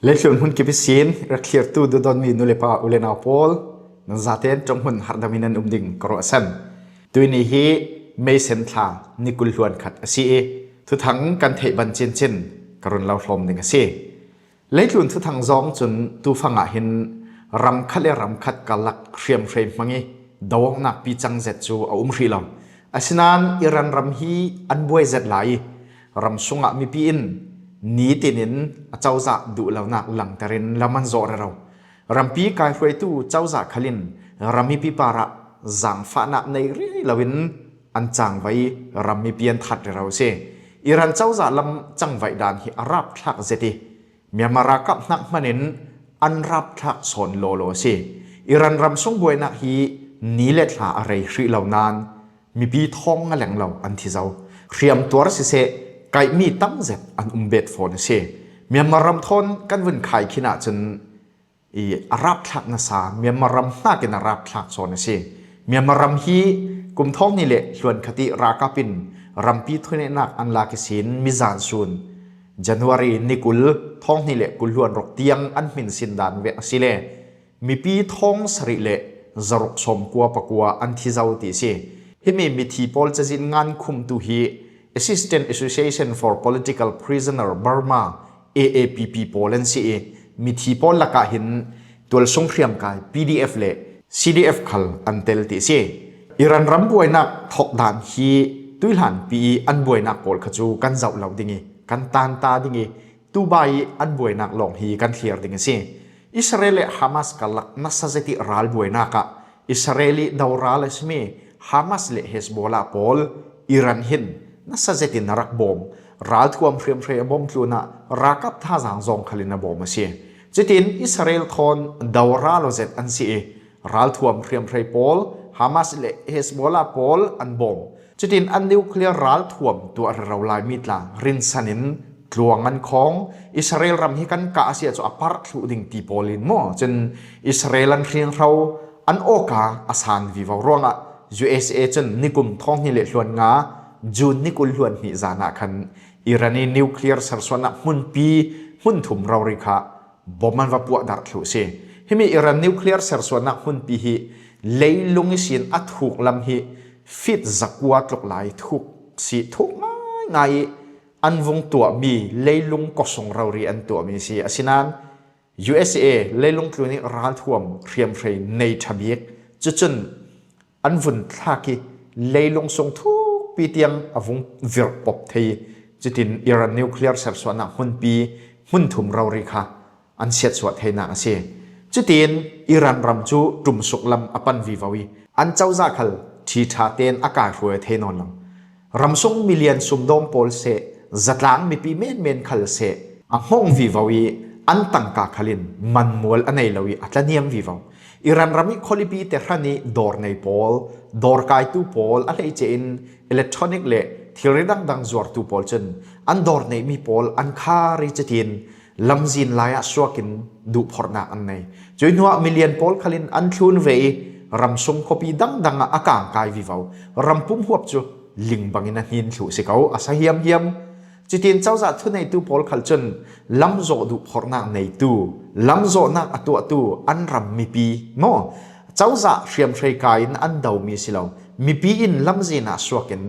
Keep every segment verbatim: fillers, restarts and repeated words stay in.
Leitlun hmun kip ihsin rak thlirtu dudonmi nu le pa u le nau pawl, nan zaten ṭong hmun hardamin an um ding ka ruahsan. Tuini hi May sen thla ni kul hluan khat a si i, thuthang kan theih ban cincin ka run lo hlawm ding a si. Leitlun thuthang zawng cun tufang ah hin ram khat le ram khat karlak hriamhrei hmang i, do-awknak picang zet cu a um hrih lo. Asinain Iran ram hi an buai zet lai i, ram sungah mipi in nitin in a cozah duh lonak langter in lam an zawh rero. Rampi kaihruaitu cozah khal in ram mipi parah zaangfahnak nei rih loin an cangvai i, ram mipi an that rero a si. Iran cozah lam cangvaih dan hi a rapthlak zet i, Myanmar ralkap hnak hman in an rapthlak sawn lawlaw a si. Iran ram sung buainak hi ni le thla a rei hrih lo nain mipi thawng nga lenglo an thi zo. Hriamtuar siseh, kaihmi tam zet an um bet fawn a si. Myanmar ram thawn kan vun khai khin ahcun i a rapthlak nasa Myanmar ram hnakin a rapthlak sawn a si. Myanmar ram hi kum thawng hnih le hluan khat i ralkap in rampi thuneihnak an lak ihsin mizan sun January ni kul, thawng hnih le kul hluan ruk tiang an hminsin dan vek a si le mipi thawng sarih le zaruk sawmkua pakua an thi zo ti a si. Himi mithi pawl cazin ngan khumtu hi Assistance Association for Political Prisoner Burma, A A P P pawl an si i, mithi pawl lakah hin tualsung hriamkai P D F le C D F khal an tel ti a si. Iran ram buainak thawkdan hi tuihlanpi i an buainak pawl kha cu kan zoh lo ding i, kan tanta ding i, tuba i an buainak lawng hi kan thlir ding a si. Israel le Hamas karlak nasa zet i ral buainak ah Israel i doral a simi Hamas le Hezbollah pawl Iran hin nasa zet in a rak bawm. Ralthuam hriamhrei a bawm tlunah ralkap thazaang zawng khal in a bawm a si. Cutin Israel thawn doral aw zet an si i, ralthuam hriamhrei pawl Hamas le Hezbollah pawl an bawm. Cutin an nuclear ralthuam tuah rero laimi tla rinsan in tluang an khawng. Israel ram hi kan kah a si ahcun a parh thluh ding ti pawl in maw? Cun Israel an hriamhro an awka a san vivo ruangah U S A cun nikum thawng hnih le hluan nga, June ni kul hluan hnih zan ah khan Iran i nuclear sersuahnak hmunpi hmun thum rori kha bom an va puahdarh thluh a si. Himi Iran nuclear sersuahnak hmunpi hi leilung ihsin a thuk lam hi feet zakua tluk lai thuk si, thuk ngaingai i an vung tuahmi leilung kawsung rori an tuahmi a si. Asinain U S A leilung tlun i ralthuam hriamhrei nei ṭha bik. Cucun an vun thlak i leilung sung thukpi tiang a vung virh pop thei. Cutin Iran nuclear sersuahnak hmunpi hmun thum rori kha an siatsuah theinak a si. Cutin Iran ram cu ṭumsuk lam a pan vivo i an cozah khal ṭhiṭha tein a kaihruai thei nawn lo. Ramsung milian sumdawng pawl seh, zatlang mipi menmen khal seh, a hngawng vivo i an tangka khal in manmual a nei lo i a tlaniam vivo. Iran ram i khualipi te hran i dawr nei pawl, dawr kaitu pawl, a hleice in electronic le thilri dangdang zuartu pawl cun an dawr neihmi pawl an khar i cutin lamzin lai ah suak in duhphorhnak an nei. Cui hnuah milian pawl khal in an thlun ve i ramsung khuapi dangdang ah a kangkai vivo. Ram pum huap cu ling bangin a hnin thluh si ko, a sa hiamhiam. Cutin cozah thuneitu pawl khal cun lamzawh duhphorhnak neitu, lamzawhnak a tuahtu an ram mipi maw? Cozah hriamhrei ka in an domi si lo, mipi in lamzin ah suak in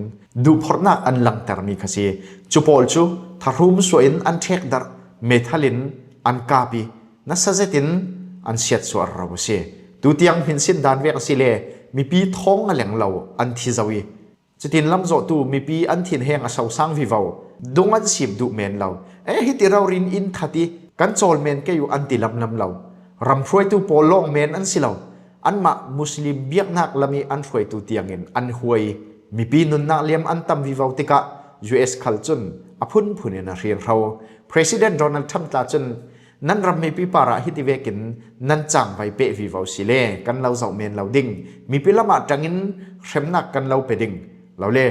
duhphorhnak an langtermi kha si. Cu pawl cu thahrum suah in an ṭhekdarh, meithal in an kap i nasa zet in an siatsuah rero a si. Tutiang hminsin dan vek a si le mipi thawng a leng lo an thi zo i, cutin lamzawhtu mipi an thinheng a sosang vivo, dung an sim duh men lo. E, hiti rori in in that i kan cawl men kei uh an ti lamlam lo. Ramhruaitu pawl lawng men an si lo. Anmah Muslim biaknak lam i an hruaitu tiangin an huai. Mipi nunnak liam an tam vivo tikah U S khal cun a phunphun in a hriamhro. President Donald Trump tla cun nan ram mipi parah hiti vekin nan cangvai peh vivo si le kan lo zoh men lo ding. Mipi lamah ṭangin hremnak kan lo pe ding. Lo le,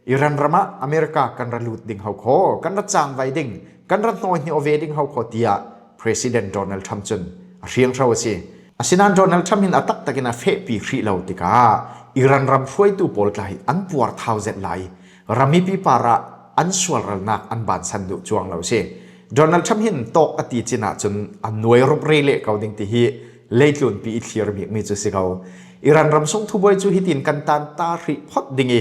Iran ram ah America kan ra lut ding ho kho, kan ra cangvai ding, kan ra hnawi hniawh ve ding ho kho, tiah President Donald Trump cun a hriamhro a si. Asinain Donald Trump in a taktak in a fehpi hrih lo tikah Iran ram hruaitu pawl tla hi an puar thau zet lai. Ram mipi parah an sualralnak an bansan duh cuang lo a si. Donald Trump hin tawk a ti cin ahcun a nuai rup rei leh ko ding ti hi leitlunpi i thlir bikmi cu si ko. Iran ramsung thubuai cu hitin kan tan ta hrih phot ding i,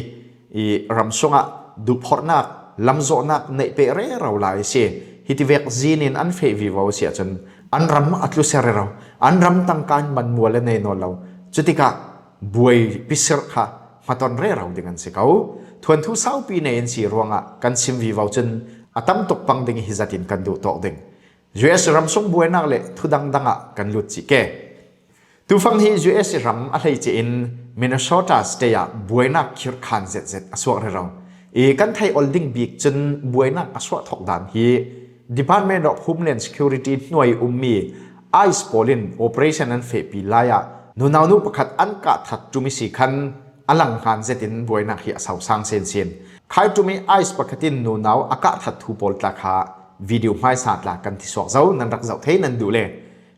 i ramsung ah duhphorhnak, lamzawhnak neih peh rero lai a si. Hiti vek zin in an feh vivo a si ahcun an ram a tlusia rero, an ram tangka in manmual a nei nawn lo. Cutikah buai pisirh kha hmaton rero ding an si ko. Thuanthu saupi nei an si ruangah kan sim vivo cun a tam tuk pang ding hi zat in kan duh tawk ding. U S ramsung buainak le thudang dang ah kan lut cih ke. Tufang hi U S ram a hleice in Minnesota State ah buainak khirhkhan zetzet a suak rero. I kan theih ol ding bik cun buainak a suah thawk dan hi Department of Homeland Security hnuai ummi ICE pawl in operation an fehpi lai ah nunau nu pakhat an kah that ṭum i si khan a lang hlan zetin buainak hi a sosang sensen. Khai ṭum i ICE pakhat in nunau a kah that thu pawl tla kha video hmaisa tla kan ti suak zo, nan rak zoh thei nan duh le.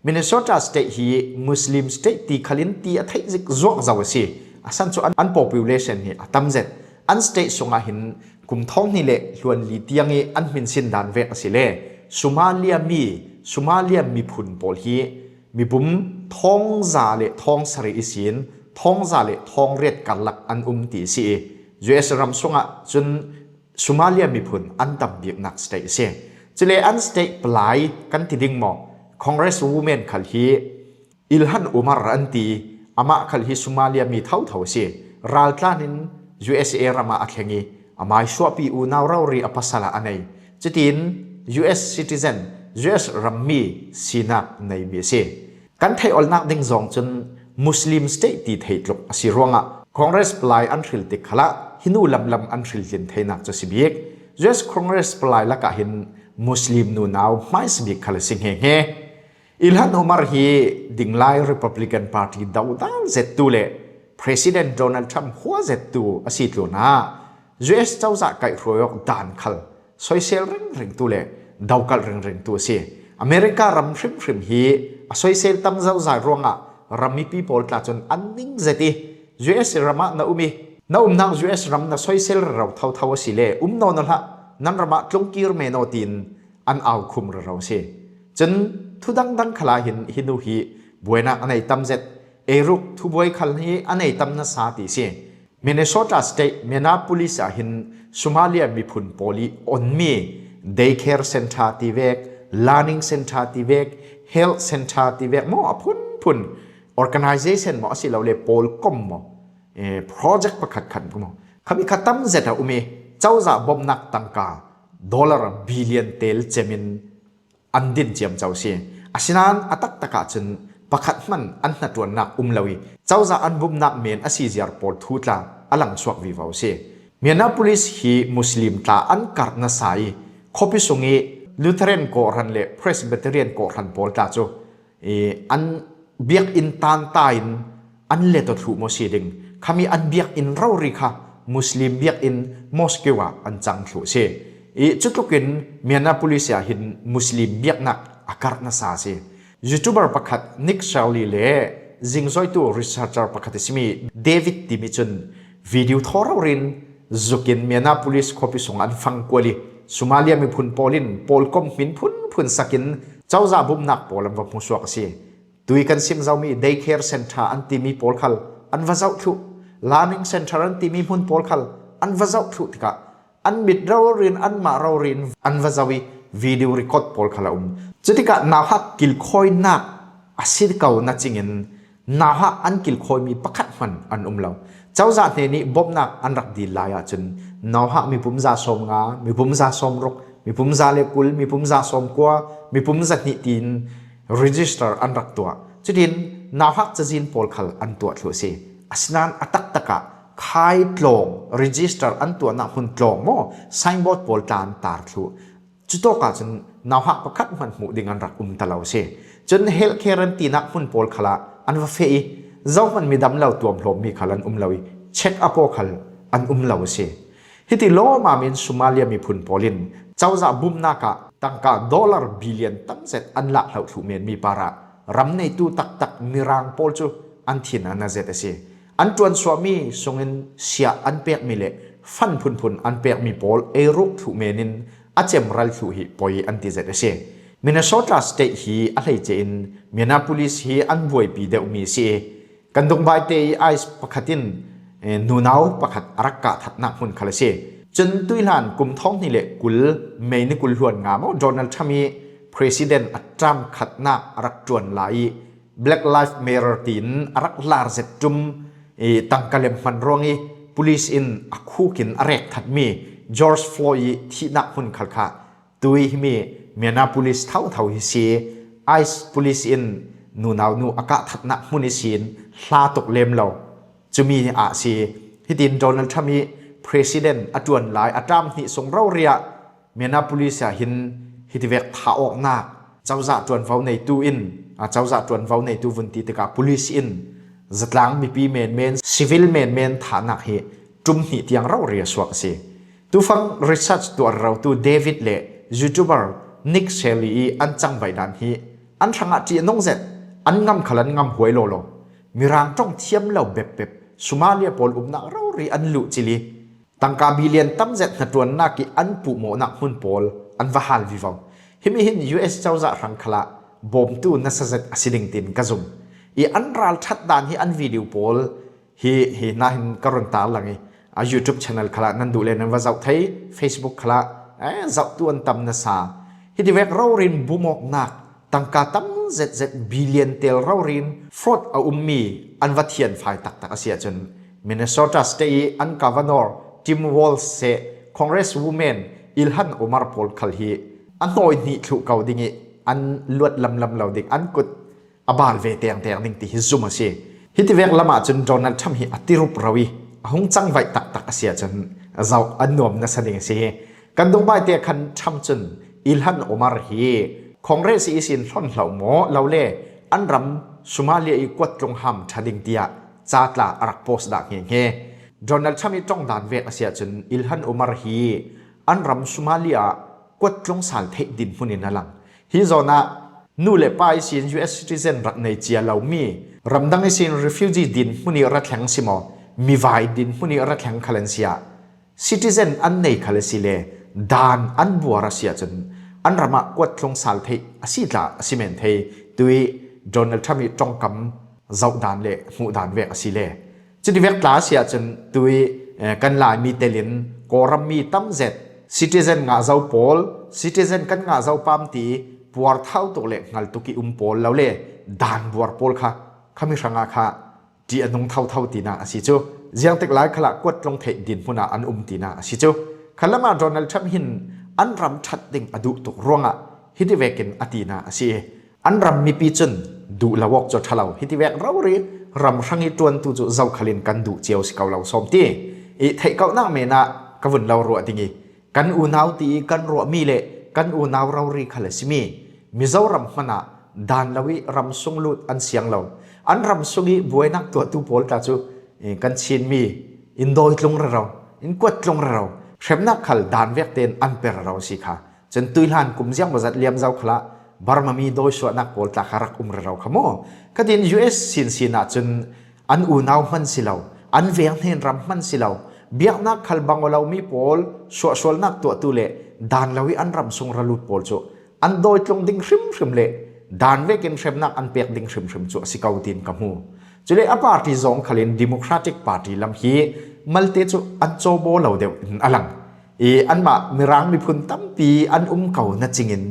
Minnesota State hi Muslim State ti khalin ti a theih zik zuak zo a si. A san cu an, an population hi a tam zet. An state sungah hin kum thawng hnih le hluan li tiang i an hminsin dan vek a si le Somalia mi, Somalia miphun pawl hi mibum thawng za le thawng sarih ihsin thawng za le thawng riat karlak an um ti a si i U S ram sungah cun Somalia miphun an tam biknak state a si. Cule an state palai kan ti ding maw? Congress woman khal hi Ilhan Omar an ti, amah khal hi Somalia mi thotho a si. Raltlan in U S A ram ah a thleng i, a maisuahpi unau rori a pasal ah a nei. Cutin U S citizen, U S rammi sinak neimi a si. Kan theih olnak ding zong cun Muslim state ti theitluk a si ruangah Congress palai an hril tik khalah hi nu lamlam an hril tlin theinak cu si bik. U S Congress palai lakah hin Muslim nunau hmaisa bik khal a si hngehnge. Ilhan Omar hi dinglai Republican Party dodal zettu le President Donald Trump hua zettu a si tlunah U S cozah kaihhruai awk dan khal soisel ringringtu le dokalh ringringtu a si. America ram hrimhrim hi a soisel tam zozai ruangah ram mipi pawl tla cun an ning zet i U S ram ah na um i na umnak U S ram na soisel rero thotho a si le um nawn aw hlah, nan ram ah tlungkir men aw tiin an au khum rero a si. Cun thudang dang khalah hin hi nu hi buainak a nei tam zet, eiruk thubuai khal hi a nei tam nasa ti a si. Minnesota State Minneapolis ah hin Somalia miphun pawl i onmi daycare center ti vek, learning center ti vek, health center ti vek maw a phunphun organization maw a si lo le pawl kom maw, eh, project pakhat khat maw khami kha tam zet a um i cozah bawmhnak tangka dollar billion tel cem in an din ciamco si. Asinain a taktak ah cun pakhat hmanh an hnaṭuannak um lo i cozah an bumnak men a si ziar pawl thu tla a langsuak vivo si. Minneapolis hi Muslim tla an karh nasa i khuapi sung i Lutheran kawhhran le Presbyterian kawhhran pawl tla cu i an biakinn tanta in an let aw thluh maw si ding. Khami an biakinn rori kha Muslim biakinn mosque ah an cang thluh si. I cutlukin Minneapolis ah hin Muslim biaknak a karh nasa si. YouTuber pakhat Nick Shirley le zingzoitu researcher pakhat a simi David timi cun video thaw rori in zukin Minneapolis khuapi sung an fang kual i Somalia miphun pawl in pawl kom hmin phunphun sakin cozah bumnak pawl an va hmusuak a si. Tui kan sim zomi daycare center an timi pawl khal an va zoh thluh, learning center an timi hmun pawl khal an va zoh thluh tikah an mit rori in anmah rori in an va zoh i video record pawl khal a um. Cutikah nauhak kilkhawinak a si ko na cingin nauhak an kilkhawimi pakhat hmanh an um lo. Cozah hnenih bawmhnak an rak dil lai ahcun nauhak mipum za sawm nga, mipum za sawm ruk, mipum za le kul, mipum za sawm kua, mipum za hnih tiin register an rak tuah. Cutin nauhak cazin pawl khal an tuah thluh a si. Asinain a taktak ah khai tlawng, register an tuahnak hmun tlawng maw, signboard pawl tla an tar thluh. Cutawk ah cun nauhak pakhat hmanh hmuh ding an rak um ta lo a si. Cun healthcare an tinak hmun pawl khal ah an va feh i zohhmanh midam lo tuamhlawmmi khal an um lo i check up aw khal an um lo a si. Hiti lawmam in Somalia miphun pawl in cozah bumnak ah tangka dollar billion tam zet an lah hloh thluh menmi parah ram neitu taktak Mirang pawl cu an thin an a zet a si. An ṭuansuahmi sungin siah an pekmi le fan phunphun an pekmi pawl eiruk thluh men in a cem ral thluh hi poi an ti zet a si. Minnesota State hi a hleice in Minneapolis hi an buaipi deuh mi a si. Kan dungbaite i ICE pakhat in eh, nunau pakhat a rak kah thatnak hmun khal a si. Cun tuihlan kum thawng hnih le kul May ni kul hluan nga maw Donald Trump i President a term khatnak a rak ṭuan lai i Black Lives Matter tiin a rak lar zet ṭum i tangka lem hman ruang i police in a khuk in a rek thatmi George Floyd i thihnak hmun khal kha tui himi Minneapolis thotho hi si. ICE police in nunau nu a kah thatnak hmun i sin hla tuk lem lo. Cumi ah si. Hitin Donald Trump i President a ṭuan lai a term hnih sung rori ah Minneapolis ah hin hitivek thah awknak cozah ṭuanvo neitu in, a cozah ṭuanvo neitu vun ti tikah police in zatlang mipi menmen, civil menmen thahnak hi ṭum hnih tiang rori a suak a si. Tufang research tuah rerotu David le YouTuber Nick Seeley i an cangvaih dan hi an hrangah ṭih a nung zet, an ngam khal an ngam huai lawlaw. Mirang ṭong thiam lo bepbep Somalia pawl umnak rori an luh cil i tangka billion tam zet hnaṭuannak i an puhmawhnak hmun pawl an va hal vivo. Himi hin US cozah hrang khalah bawmtu nasa zet a si ding tiin ka zum. I an ralṭhat dan hi an video pawl hi, hi nahin ka run tar lang i, a YouTube channel khalah nan duh le nan va zoh thei, Facebook khalah, eh, zohtu an tam nasa. Hitivek rorin bumawknak tangka tam zetzet billion tel rorin fraud a ummi an va thianfai taktak a si ahcun Minnesota State i an Governor Tim Walz seh Congress woman Ilhan Omar pawl khal hi a hnawi hnih thluh ko ding i an luat lamlam lo ding an kut a bal ve tengteng ding ti hi zum a si. Hitivek lamah cun Donald Trump hi a tirup ro i a hung cangvaih taktak a si ahcun a zoh an nuam nasa ding a si hi. Kan dungbaite khan Trump cun Ilhan Omar hi Congress i sin hlon hlo maw lo le an ram Somalia i kuat tlung ham ṭha ding tiah ca tla a rak post dah hngehnge. Donald Trump i ṭong dan vek a si ahcun Ilhan Omar hi an ram Somalia ah kuat tlung sal theih dinhmun in a lang. Hi zawn ah nu le pa i sin US citizen rak nei cia lomi ramdang i sin refugee dinhmun i ra thleng si maw, mivai dinhmun i ra thleng khal an si ah citizen an nei khal a si le dan an buar a si ahcun an ram ah kuat tlung sal theih a si tla a si men thei. Tui Donald Trump i ṭongkam zoh dan le hmuh dan vek a si le. Cuti vek tla a si ahcun tui, eh, kan Laimi telin Kawlram mi tam zet citizen ngah zo pawl, citizen kan ngah zo pam ti puar thau tuk le hngal tuk i um pawl lo le dan buar pawl kha khami hrangah kha ṭih a nung thotho tinak a si cu. Ziangtik lai khalah kuat tlung theih dinhmun ah an um tinak a si cu. Khalam ah Donald Trump hin an ram ṭhat ding a duh tuk ruangah hiti vekin a tinak a si i an ram mipi cun duh lo awk cu a ṭha lo. Hiti vek rori ram hrang i ṭuantu cu zokhal in kan duh cio si ko lo sawm ti i theih kauhnak men ah ka vun lo ruah ding i kan unau ti i kan ruahmi le kan unau rori khal a simi Mizoram hmanh ah dan lo i ram sung lut an siang lo. An ram sung i buainak tuahtu pawl tla cu, eh, kan Chinmi in dawi tlung rero, in kuat tlung rero, hremnak khal dan vek tein an pe rero si kha. Cun tuihlan kum ziang maw zat liam zo khalah Burma mi dawi suahnak pawl tla kha rak um rero kha maw? Ka din US sinsin ah cun an unau hman si lo, an veng hnen ram hman si lo, biaknak khal bang aw lomi pawl suahsualnak tuahtu le dan lo i an ram sung ra lut pawl cu an dawi tlung ding hrimhrim le dan vekin hremnak an pek ding hrimhrim cu a si ko tiin ka hmu. Cule a party zong khalin Democratic Party lam hi malte cu an cawbaw lo deuh in a lang. I anmah Mirang miphun tampi an um ko na cingin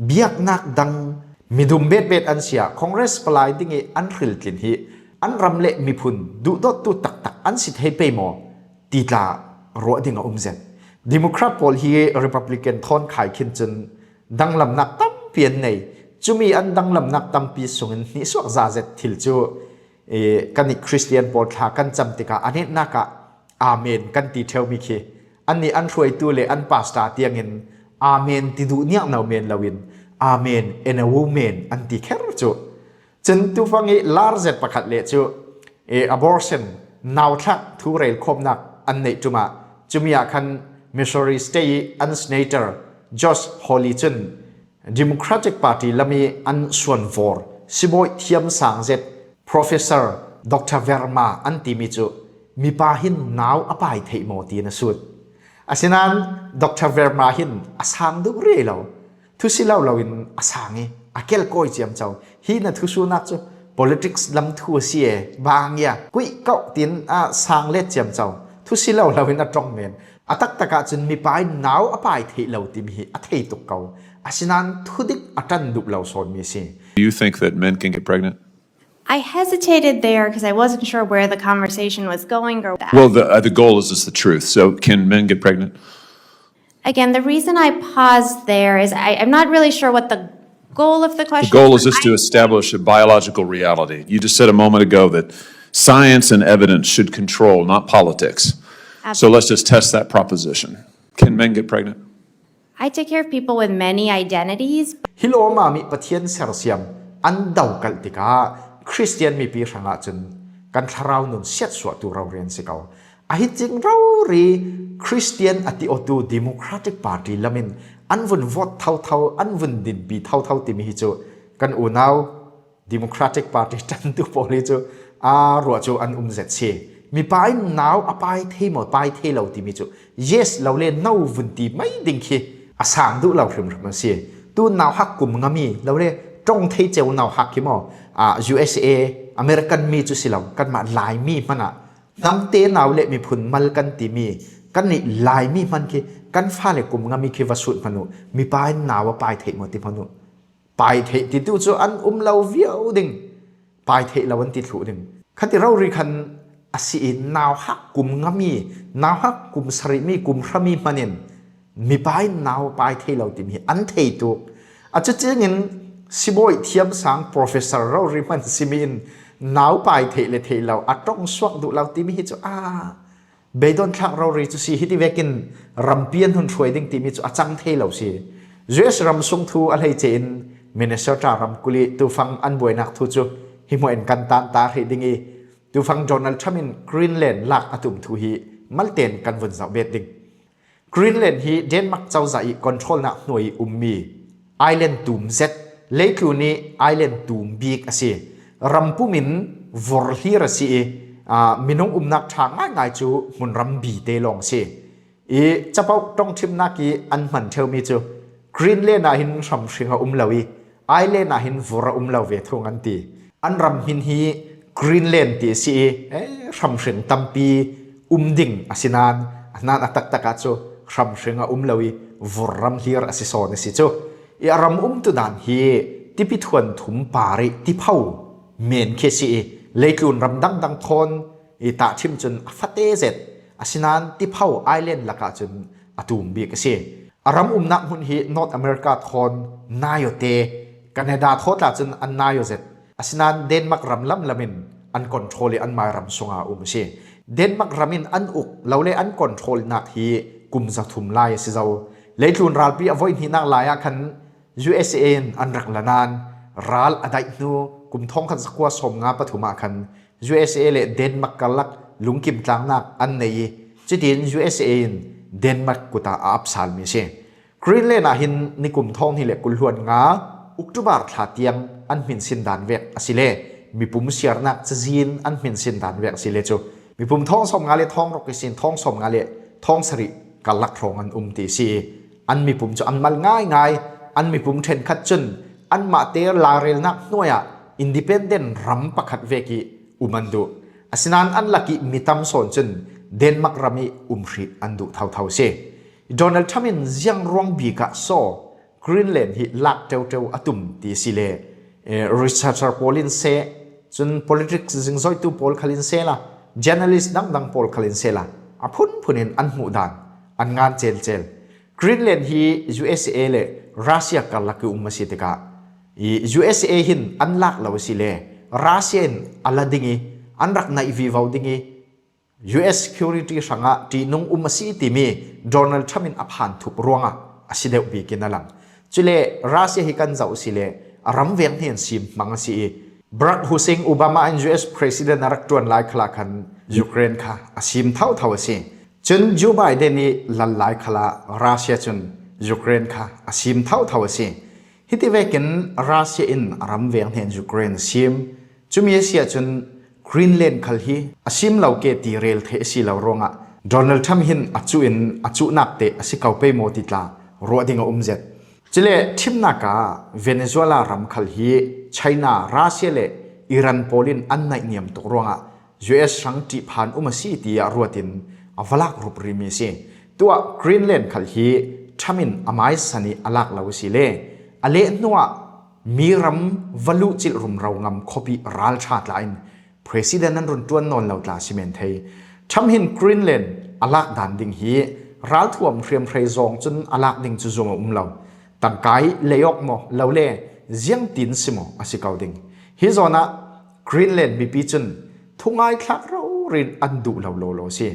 biaknak dang midum betbet an si ah Congress palai ding i an hriltlin hi an ram le miphun duhdawttu taktak an si thei pei maw ti tla ruah ding a um zet. Democrat pawl hi Republican thawn khai khin cun danglamnak tampi an nei. Cumi an danglamnak tampi sungin hnihsuak za zet thil cu, eh, kan i Christian pawl thla kan cam tikah a netnak ah amen kan ti ṭheumi khi annih an hruaitu le an pastor tiangin amen ti duh niangno men loin amen and a woman an ti kher cu. Cun tufang i lar zet pakhat le cu, eh, abortion, nauthlak thu rel khawmnak an neih ṭum ah, cumi ah khan Missouri State i an Senator Josh Hawley cun Democratic Party lam i an suanvor sibawi thiam sang zet Professor Doctor Verma an timi cu mipa hin nau a pai theih maw tiin a sut. Asinan Doctor Verma hin a sang duh rih lo. Thusi lo loin a sang i a kelkawi ciamco. Hi na thusunak cu politics lam thu a si e, bang ia kuih kauh tin a sang let ciamco. Thusi lo loin a ṭong men. A taktak ah cun mipa in nau a pai theih lo timi hi a thei tuk ko. Asinan thudik a ṭan duh lo sawnmi a si. Do you think that men can get pregnant? I hesitated there because I wasn't sure where the conversation was going or that. Well, the, uh, the goal is just the truth. So, can men get pregnant? Again, the reason I paused there is I, I'm not really sure what the goal of the The question goal is but just to I- establish a biological reality. You just said a moment ago that science and evidence should control, not politics. So, let's just test that proposition. Can men get pregnant? I take care of people with many identities. Hi lawma mi Pathian sersiam an dokalh tikah Khristian mipi hrangah cun kan thlarau nun siatsuahtu rori an si ko. A hi cing rori Khristian a ti awtu Democratic Party lamin an vun vote thotho, an vun dinpi thotho timi hi cu kan unau Democratic Party ṭantu pawl hi cu aa ruah cu an um zet si. Mipa in nau a pai thei maw, pai thei lo timi cu yes lo le no vun ti mai ding khi a sang duh lo hrimhrim a si. Tu nauhak kum ngami lo le ṭong thei ceu nauhak khi maw, aa, U S A, American mi cu si lo, kanmah Laimi hmanah hnamte nau le miphun mal kan timi kannih Laimi hman khi kan fale kum ngami khi va sut hmanh uh, mipa in nau a pai thei maw ti hmanh uh. Pai theih titu cu an um lo viau ding, pai theih lo an ti thluh ding. Khati rori khan a si i nauhak kum ngami, nauhak kum sarihmi, kum hrami hmanin mipa in nau pai thei lo timi an thei tuk. A cucingin sibawi thiamsang professor rori hman simi in nau pai theih le theih lo a ṭong suak duh lo timi hi cu a Beidon thlak rori cu si. Hiti vekin rampi an hun hruai ding timi cu a cang thei lo si. U S ram sung thu a hleice in Minnesota ramkulh i tufang an buainak thu cu hi hmuah in kan tan ta hrih ding i, tufang Donald Trump in Greenland lak a tum thu hi malte in kan vun zoh bet ding. Greenland hi Denmark cozah i controlnak hnuai i ummi island tum zet, leitlun i island tum bik a si. Ram pum in vur hlir a si i, aa, minung umnak ṭha ngaingai cu hmunram bi te lawng a si. I capoh ṭongṭhimnak i an hman ṭheumi cu Greenland ah hin hramhring a um lo i, island ah hin vur a um lo ve thung an ti. An ram hmin hi Greenland ti a si i, eh, hramhring tampi um ding a si nain, a hnan a taktak ah cu hramhring a um lo i, vur ram hlir a si sawn a si cu. I a ram umtu dan hi tipi thuan thum par i tipho men khi a si i, leitlun ram dangdang thawn i tahṭhim cun a fate zet. A si nain tipho island lakah cun a tum bik a si. A ram umnak hmun hi North America thawn nai aw te, Canada thaw tla cun an nai aw zet. A si nain Denmark ram lamlam in an control i an mai ram sungah a um a si. Denmark ram in an uk lo le an controlnak hi kum za thum lai a si zo. Leitlun ralpi a voihnihnak lai ah khan U S A in an rak la nain ral a daih hnu kum thawngkhat zakua sawmnga pathum ah khan U S A le Denmark karlak lungkim tlangnak an nei i, cutin U S A in Denmark kut ah a ap salmi a si. Greenland ah hin nikum thawng hnih le kul hluan nga October thla tiang an hminsin dan vek a si le mipum siarnak cazin an hminsin dan vek a si le cu mipum thawng sawmnga le thawng ruk ihsin thawng sawmnga le thawng sarih karlak hrawng an um ti a si i, an mipum cu an mal ngaingai. An mipum ṭhenkhat cun anmah te larelnak hnuai ah independent ram pakhat vek i um an duh. A si nain an lak i mi tam sawn cun Denmark ram i um hrih an duh thotho a si. Donald Trump in ziang ruang bik ah saw Greenland hi lak ṭeuṭeu a tum ti a si le, eh, researcher pawl in seh, cun politics zingzoitu pawl khal in seh la, journalist dangdang pawl khal in seh la, a phunphun in an hmuh dan an ngan celcel. Greenland hi U S A le Russia karlak i um a si tikah i U S A hin an lak lo a si le Russia in a la ding i an rak naih vivo ding i U S security hrangah ṭihnung um a si timi Donald Trump in a phanthup ruangah a si deuh bik in a lang. Cule Russia hi kan zoh a si le a ram veng hnen sim hmang a si i Barack Hussein Obama in U S president a rak ṭuan lai khalah khan Ukraine kha a sim thotho a si. Cun Joe Biden i lal lai khalah Russia cun Ukraine kha a sim thotho a si. Hiti vekin Russia in a ram veng hnen Ukraine a sim. Cumi a si ahcun Greenland khal hi a sim lo ke ti rel theih a si lo ruangah Donald Trump hin a cuh in a cuhnak te a si ko pei maw ti tla ruah ding a um zet. Cule thimnak ah Venezuela ram khal hi China, Russia le Iran pawl in an naihniam tuk ruangah U S hrang ṭihphan um a si tiah ruat in a va lak rup rihmi a si. Tuah Greenland khal hi Trump in a maisan ih a lak lo a si le a leh hnuah mi ram va luhcilh rumro ngam khuapi ralṭha tla in President an run ṭuan nawn lo tla si men thei. Trump hin Greenland a lak dan ding hi ralthuam hriamhrei zawng cun a lak ding cu zuam a um lo. Tangkai lei awk maw lo le ziangtin si maw a si ko ding. Hi zawnah Greenland mipi cun thungai thlak rori in an duh lo lawlaw a si.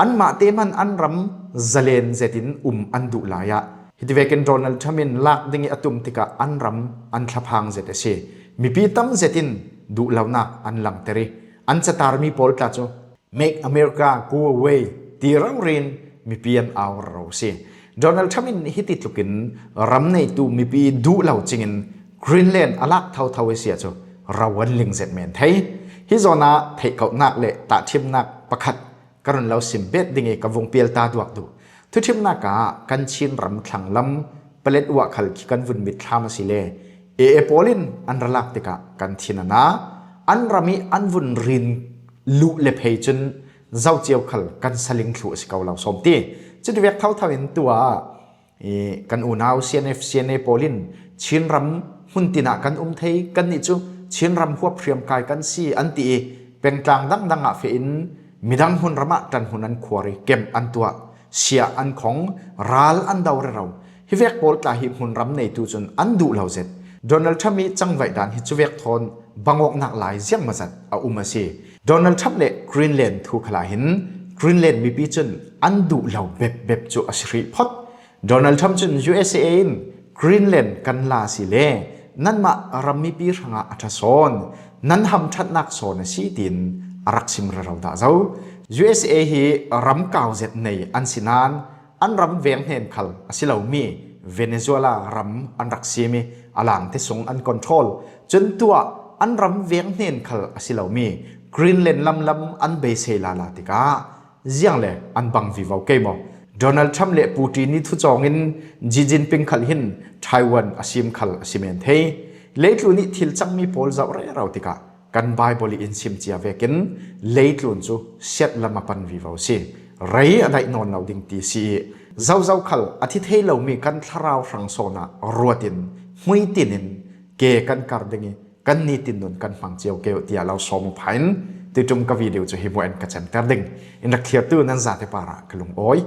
Anmah te hman an ram zalen zetin um an duh lai ah hiti vekin Donald Trump in lak ding ih a tum tikah an ram an thlaphang zet a si. Mipi tam zetin duh lonak an langter ih an catarmi pawl tla cu Make America Go Away ti rori in mipi an au rero a si. Donald Trump in hiti tlukin ram neitu mipi duh lo cingin Greenland a lak thotho a si ahcun ro an ling zet men thei. Hi zawnah theihkohnak le tahṭhimnak pakhat ka run lo sim bet ding ih ka vung pial ta duak duh. Thuṭhimnak ah kan Chin ram thlanglam paletwa khal khi kan vun mitthlam a si le A A pawl in an ra lak tikah kan thin a na. An ram ih an vun rin luh le phei cun zocio khal kan saling thluh a si ko lo sawm ti. Cuti vek thotho in tuah ih kan unau C N F, C N A pawl in Chin ram hmun tin ah kan um thei, kannih cu Chin ram huap hriamkai kan si, an ti ih pengtlang dangdang ah feh in midang hmun ram ah ṭanhmun an khuar ih kemh an tuah, siah an khong, ral an do rero. Hi vek pawl tla hi hmun ram neitu cun an duh lo zet. Donald Trump ih cangvaih dan hi cuvek thawn bangawknak lai ziangmazat a um a si. Donald Trump le Greenland thu khalah hin Greenland mipi cun an duh lo bepbep cu a si hrih phot. Donald Trump cun U S A in Greenland kan la a si le nanmah ram mipi hrangah a ṭha sawn, nan hamṭhatnak sawn a si, tiin a rak sim rero dah zo. U S A hi ram kau zet nei an si nain an ram veng hnen khal a si lomi Venezuela ram an rak sim ih a langte sung an control. Cun tuah an ram veng hnen khal a si lomi Greenland lamlam an beisei lala tikah ziang le an bang vivo kei maw? Donald Trump le Putin ih thucawng in Xi Jinping khal hin Taiwan a sim khal a si men thei. Leitlun ih thil cangmi pawl zoh rero tikah kan Baibal ih in sim cia vekin leitlun cu siat lam a pan vivo si. Rei a daih nawn lo ding ti si ih zozo khal a thi thei lomi kan thlarau hrang sawn ah ruat in hmuitin in ke kan kar ding ih kan nitin nun kan hmang cio kei uh tiah lo sawm uh phain tuiṭum ka video cu hi hmuah in ka cemter ding. In rak thlirtu nan zate parah ka lungawi.